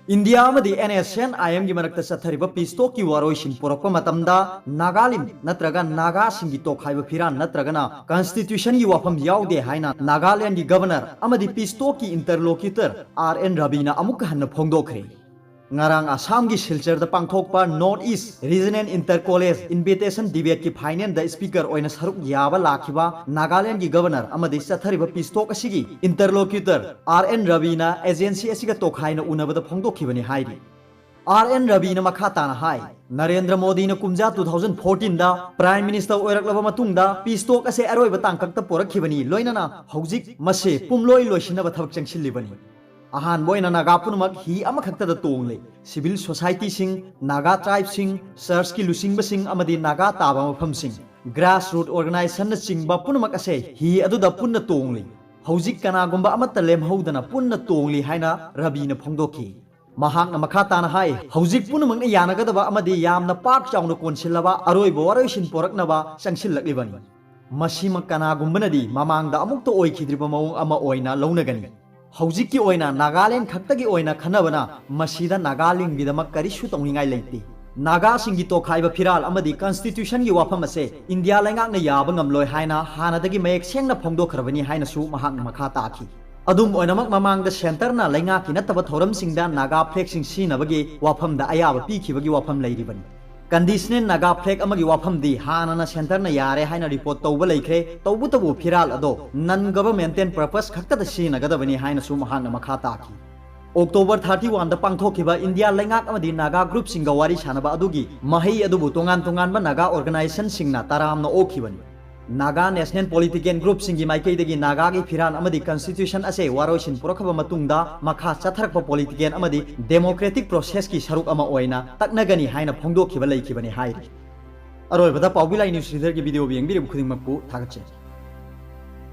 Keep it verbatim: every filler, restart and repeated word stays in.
India ꯑꯃꯗꯤ and S and ꯑꯥꯏ ꯑꯦꯝꯒꯤ ꯃꯔꯛꯇ ꯆꯠꯊꯔꯤꯕ ꯄꯤꯁ ꯇꯣꯛꯀꯤ ꯋꯥꯔꯣꯏꯁꯤꯟ ꯄꯨꯔꯛꯄ ꯃꯇꯝꯗ ꯅꯥꯒꯥꯂꯤꯟ ꯅꯠꯇ꯭ꯔꯒ ꯅꯥꯒꯥꯁꯤꯡꯒꯤ ꯇꯣꯈꯥꯏꯕ ꯐꯤꯔꯥꯜ ꯅꯠꯇ꯭ꯔꯒꯅ ꯀꯟꯁꯇꯤꯇ꯭ꯌꯨꯁꯟꯒꯤ ꯋꯥꯐꯝ ꯌꯥꯎꯗꯦ ꯍꯥꯏꯅ ꯅꯥꯒꯥꯂꯦꯟꯒꯤ ꯒꯕꯔꯅꯔ ꯑꯃꯗꯤ ꯄꯤꯁ ꯇꯣꯛꯀꯤ ꯏꯟꯇꯔꯂꯣꯀ꯭ꯌꯨꯇꯔ ꯑꯥꯔ ꯑꯦꯟ ꯔꯕꯤꯅ ꯑꯃꯨꯛꯀ ꯍꯟꯅ ꯐꯣꯡꯗꯣꯛꯈ꯭ꯔꯦ꯫ ꯉꯔꯥꯡ ꯑꯁꯥꯝꯒꯤ ꯁꯤꯜꯆꯔꯗ ꯄꯥꯡꯊꯣꯛꯄ north east regional inter college invitation ꯗꯤꯕꯦꯠꯀꯤ ꯐꯥꯏꯅꯦꯜꯗ ꯁ꯭ꯄꯤꯀꯔ ꯑꯣꯏꯅ ꯁꯔꯨꯛ ꯌꯥꯕ ꯂꯥꯛꯈꯤꯕ ꯅꯥꯒꯥꯂꯦꯟꯒꯤ ꯒꯕꯔꯅꯔ ꯑꯃꯗꯤ ꯆꯠꯊꯔꯤꯕ ꯄꯤꯁ ꯇꯣꯛ ꯑꯁꯤꯒꯤ ꯏꯟꯇꯔꯂꯣꯀ꯭ꯌꯨꯇꯔ ꯑꯥꯔ ꯑꯦꯟ ꯔꯕꯤꯅ ꯑꯦꯖꯦꯟꯁꯤ ꯑꯁꯤꯒ ꯇꯣꯈꯥꯏꯅ ꯎꯅꯕꯗ ꯐꯣꯡꯗꯣꯛꯈꯤꯕꯅꯤ ꯍꯥꯏꯔꯤ꯫ ꯑꯥꯔ ꯑꯦꯟ ꯔꯕꯤꯅ ꯃꯈꯥ ꯇꯥꯅ ꯍꯥꯏ, ꯅꯔꯦꯟꯗ꯭ꯔ ꯃꯣꯗꯤꯅ ꯀꯨꯝꯖꯥ two thousand fourteen ꯗ Prime Minister ꯑꯣꯏꯔꯛꯂꯕ ꯃꯇꯨꯡꯗ ꯄꯤꯁ ꯇꯣꯛ ꯑꯁꯦ ꯑꯔꯣꯏꯕ ꯇꯥꯡꯀꯛꯇ ꯄꯨꯔꯛꯈꯤꯕꯅꯤ, ꯂꯣꯏꯅꯅ ꯍꯧꯖꯤꯛ ꯃꯁꯦ ꯄꯨꯝꯂꯣꯏ ꯂꯣꯏꯁꯤꯟꯅꯕ ꯊꯕꯛ ꯆꯪꯁꯤꯜꯂꯤꯕꯅꯤ꯫ ꯑꯍꯥꯟꯕ ꯑꯣꯏꯅ ꯅꯥꯒꯥ ꯄꯨꯝꯅꯃꯛ ꯍꯤ ꯑꯃꯈꯛꯇꯗ ꯇꯣꯡꯂꯦ꯫ ꯁꯤꯚꯤꯜ ꯁꯣꯁꯥꯏꯇꯤꯁꯤꯡ, ꯅꯥꯒꯥ ꯇ꯭ꯔꯥꯏꯕꯁꯤꯡ, ꯆꯔꯆꯀꯤ ꯂꯨꯆꯤꯡꯕꯁꯤꯡ ꯑꯃꯗꯤ ꯅꯥꯒꯥ ꯇꯥꯕ ꯃꯐꯝꯁꯤꯡ, ꯒ꯭ꯔꯥꯁ ꯔꯨꯠ ꯑꯣꯔꯒꯅꯥꯏꯖꯦꯁꯟꯅꯆꯤꯡꯕ ꯄꯨꯝꯅꯃꯛ ꯑꯁꯦ ꯍꯤ ꯑꯗꯨꯗ ꯄꯨꯟꯅ ꯇꯣꯡꯂꯤ꯫ ꯍꯧꯖꯤꯛ ꯀꯅꯥꯒꯨꯝꯕ ꯑꯃꯠꯇ ꯂꯦꯝꯍꯧꯗꯅ ꯄꯨꯟꯅ ꯇꯣꯡꯂꯤ ꯍꯥꯏꯅ ꯔꯕꯤꯅ ꯐꯣꯡꯗꯣꯛꯈꯤ꯫ ꯃꯍꯥꯛꯅ ꯃꯈꯥ ꯇꯥꯅ ꯍꯥꯏ, ꯍꯧꯖꯤꯛ ꯄꯨꯝꯅꯃꯛꯅ ꯌꯥꯅꯒꯗꯕ ꯑꯃꯗꯤ ꯌꯥꯝꯅ ꯄꯥꯛ ꯆꯥꯎꯅ ꯀꯣꯟꯁꯤꯜꯂꯕ ꯑꯔꯣꯏꯕ ꯋꯥꯔꯣꯏꯁꯤꯟ ꯄꯣꯔꯛꯅꯕ ꯆꯪꯁꯤꯜꯂꯛꯂꯤꯕꯅꯤ꯫ ꯃꯁꯤꯃꯛ ꯀꯅꯥꯒꯨꯝꯕꯅꯗꯤ ꯃꯃꯥꯡꯗ ꯑꯃꯨꯛꯇ ꯑꯣꯏꯈꯤꯗ꯭ꯔꯤꯕ ꯃꯑꯣꯡ ꯑꯃ ꯑꯣꯏꯅ ꯂꯧꯅꯒꯅꯤ꯫ ꯍꯧꯖꯤꯛꯀꯤ ꯑꯣꯏꯅ ꯅꯥꯒꯥꯂꯦꯟ ꯈꯛꯇꯒꯤ ꯑꯣꯏꯅ ꯈꯟꯅꯕꯅ ꯃꯁꯤꯗ ꯅꯥꯒꯥꯂꯤꯡꯒꯤꯗꯃꯛ ꯀꯔꯤꯁꯨ ꯇꯧꯅꯤꯡꯉꯥꯏ ꯂꯩꯇꯦ꯫ ꯅꯥꯒꯥꯁꯤꯡꯒꯤ ꯇꯣꯈꯥꯏꯕ ꯐꯤꯔꯥꯜ ꯑꯃꯗꯤ ꯀꯟꯁꯇꯤꯇ꯭ꯌꯨꯁꯟꯒꯤ ꯋꯥꯐꯝ ꯑꯁꯦ ꯏꯟꯗꯤꯌꯥ ꯂꯩꯉꯥꯛꯅ ꯌꯥꯕ ꯉꯝꯂꯣꯏ ꯍꯥꯏꯅ ꯍꯥꯟꯅꯗꯒꯤ ꯃꯌꯦꯛ ꯁꯦꯡꯅ ꯐꯣꯡꯗꯣꯛꯈ꯭ꯔꯕꯅꯤ ꯍꯥꯏꯅꯁꯨ ꯃꯍꯥꯛꯅ ꯃꯈꯥ ꯇꯥꯈꯤ꯫ ꯑꯗꯨꯝ ꯑꯣꯏꯅꯃꯛ, ꯃꯃꯥꯡꯗ ꯁꯦꯟꯇꯔꯅ ꯂꯩꯉꯥꯛꯀꯤ ꯅꯠꯇꯕ ꯊꯧꯔꯝꯁꯤꯡꯗ ꯅꯥꯒꯥ ꯐ꯭ꯂꯦꯒꯁꯤꯡ ꯁꯤꯖꯤꯟꯅꯕꯒꯤ ꯋꯥꯐꯝꯗ ꯑꯌꯥꯕ ꯄꯤꯈꯤꯕꯒꯤ ꯋꯥꯐꯝ ꯂꯩꯔꯤꯕꯅꯤ꯫ ꯀꯟꯗꯤꯁꯅꯦꯜ ꯅꯥꯒꯥ ꯐ꯭ꯂꯦꯒ ꯑꯃꯒꯤ ꯋꯥꯐꯝꯗꯤ ꯍꯥꯟꯅꯅ ꯁꯦꯟꯇꯔꯅ ꯌꯥꯔꯦ ꯍꯥꯏꯅ ꯔꯤꯄꯣꯔꯠ ꯇꯧꯕ ꯂꯩꯈ꯭ꯔꯦ꯫ ꯇꯧꯕꯇꯕꯨ ꯐꯤꯔꯥꯜ ꯑꯗꯣ ꯅꯟ ꯒꯚꯔꯟꯃꯦꯟꯇꯦꯜ ꯄꯔꯄꯁ ꯈꯛꯇꯗ ꯁꯤꯖꯤꯟꯅꯒꯗꯕꯅꯤ ꯍꯥꯏꯅꯁꯨ ꯃꯍꯥꯛꯅ ꯃꯈꯥ ꯇꯥꯈꯤ꯫ ꯑꯣꯛꯇꯣꯕꯔ thirty one ꯗ ꯄꯥꯡꯊꯣꯛꯈꯤꯕ ꯏꯟꯗꯤꯌꯥ ꯂꯩꯉꯥꯛ ꯑꯃꯗꯤ ꯅꯥꯒꯥ ꯒ꯭ꯔꯨꯞꯁꯤꯡꯒ ꯋꯥꯔꯤ ꯁꯥꯅꯕ ꯑꯗꯨꯒꯤ ꯃꯍꯩ ꯑꯗꯨꯕꯨ ꯇꯣꯉꯥꯟ ꯇꯣꯉꯥꯟꯕ ꯅꯥꯒꯥ ꯑꯣꯔꯒꯅꯥꯏꯖꯦꯁꯟꯁꯤꯡꯅ ꯇꯔꯥꯝꯅ ꯑꯣꯛꯈꯤꯕꯅꯤ꯫ ꯅꯥꯒꯥ ꯅꯦꯁꯅꯦꯜ ꯄꯣꯂꯤꯇꯤꯀꯦꯜ ꯒ꯭ꯔꯨꯞꯁꯤꯡꯒꯤ ꯃꯥꯏꯀꯩꯗꯒꯤ ꯅꯥꯒꯥꯒꯤ ꯐꯤꯔꯥꯜ ꯑꯃꯗꯤ ꯀꯟꯁꯇꯤꯇ꯭ꯌꯨꯁꯟ ꯑꯁꯦ ꯋꯥꯔꯣꯏꯁꯤꯟ ꯄꯨꯔꯛꯈ꯭ꯔꯕ ꯃꯇꯨꯡꯗ ꯃꯈꯥ ꯆꯠꯊꯔꯛꯄ ꯄꯣꯂꯤꯇꯤꯀꯦꯜ ꯑꯃꯗꯤ ꯗꯦꯃꯣꯀ꯭ꯔꯦꯇꯤꯛ ꯄ꯭ꯔꯣꯁꯦꯁꯀꯤ ꯁꯔꯨꯛ ꯑꯃ ꯑꯣꯏꯅ ꯇꯛꯅꯒꯅꯤ ꯍꯥꯏꯅ ꯐꯣꯡꯗꯣꯛꯈꯤꯕ ꯂꯩꯈꯤꯕꯅꯤ ꯍꯥꯏꯔꯤ꯫ ꯑꯔꯣꯏꯕꯗ ꯄꯥꯎꯕꯤ ꯂꯥꯏ ꯅ꯭ꯌꯨꯁ ꯔꯤꯗꯔꯒꯤ ꯚꯤꯗꯤꯑꯣ ꯌꯦꯡꯕꯤꯔꯤꯕ ꯈꯨꯗꯤꯡꯃꯛꯄꯨ ꯊꯥꯒꯠꯆꯔꯤ꯫